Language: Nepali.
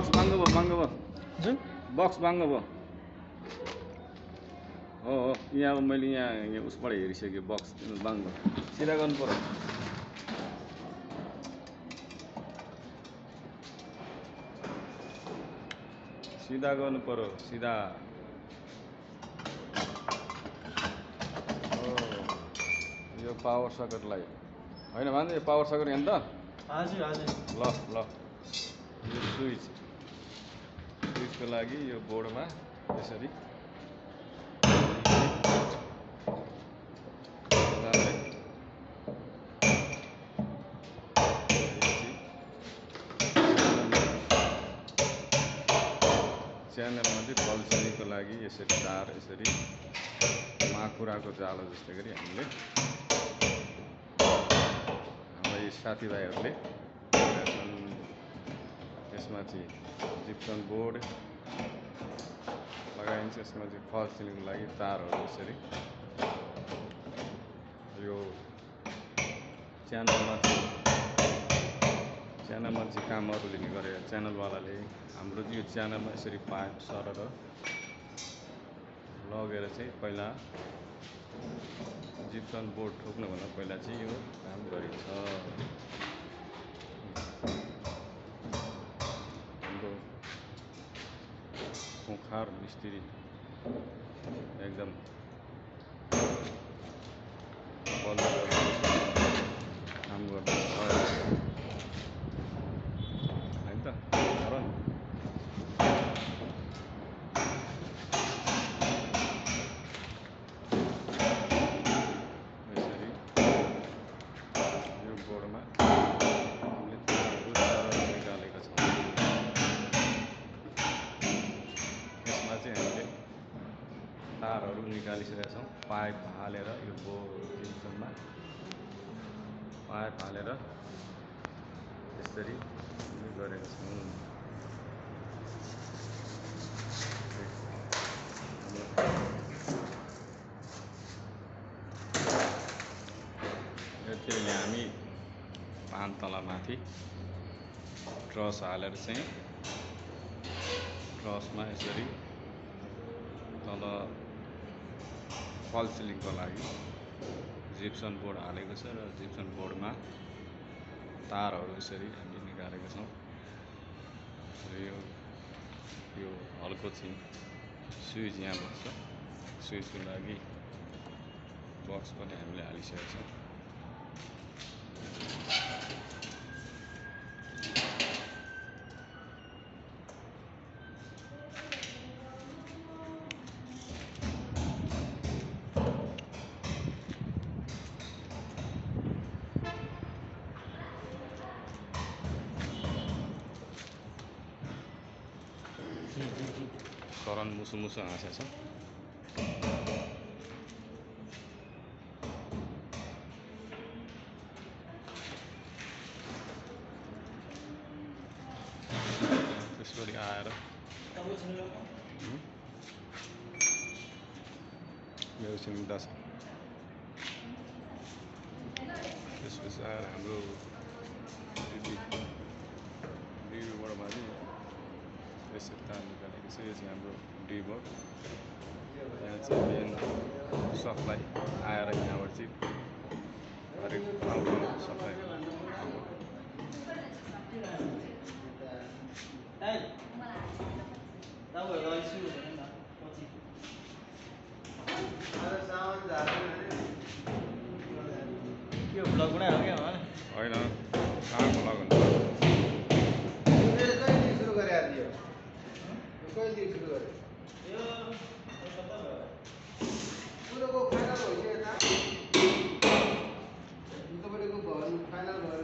बक्स बाङ्गो भयो जुन बक्स बाङ्गो भयो हो यहाँ अब मैले यहाँ उसबाट हेरिसकेँ बक्स बाङ्गो सिधा गर्नु पर्यो सिधा गर्नु पर्यो सिधा यो पावर सकेटलाई होइन भन्छ यो पावर सकेट हेर्नु त हजुर हजुर ल यो स्विचको लागि यो बोर्डमा यसरी च्यानलमा चाहिँ फल सिलिङको लागि यसरी तार यसरी माकुराको जालो जस्तै गरी हामीले हाम्रा यी साथीभाइहरूले यसमा चाहिँ जिप्सन बोर्ड लगाइन्छ यसमा चाहिँ फल सिलिङको लागि तारहरू यसरी यो च्यानलमा चाहिँ कामहरू लिने गरेर च्यानलवालाले हाम्रो यो च्यानलमा यसरी पाइप सरेर लगेर चाहिँ पहिला जिप्सन बोर्ड ठोक्नुभन्दा पहिला चाहिँ यो काम गरिन्छ हाम्रो खुँखार मिस्त्री एकदम बल्ल काम गर्नु होइन त यसरी यो बोर्डमा हामीले तारहरू निकालेका छौँ यसमा चाहिँ हामीले तारहरू निकालिसकेका छौँ पाइप हालेर यो जिप्सनमा पाइप हालेर यसरी गरेका छौँ त्यसले हामी 5 तला माथि ट्रस हालेर चाहिँ ट्रसमा यसरी तल फल सिलिङको लागि जिप्सन बोर्ड हालेको छ र जिप्सन बोर्डमा तारहरू यसरी हामीले निकालेका छौँ र यो हलको चाहिँ स्विच यहाँ बस्छ स्विचको लागि बक्स पनि हामीले हालिसकेका छौँ करण मुसु हाँसेछ त्यसपछि आएर मेरो चिन्ता छ त्यसपछि आएर हाम्रो डिबीबाट चाहिँ यसरी तार निकालेको छ यो चाहिँ हाम्रो डिबोर्ड यहाँ चाहिँ मेन सप्लाई आएर यहाँबाट चाहिँ हरेक ठाउँमा सप्लाई यो ब्लग बनायो क्या होइन कहाँ ब्लग हुन्छ फाइनल भएर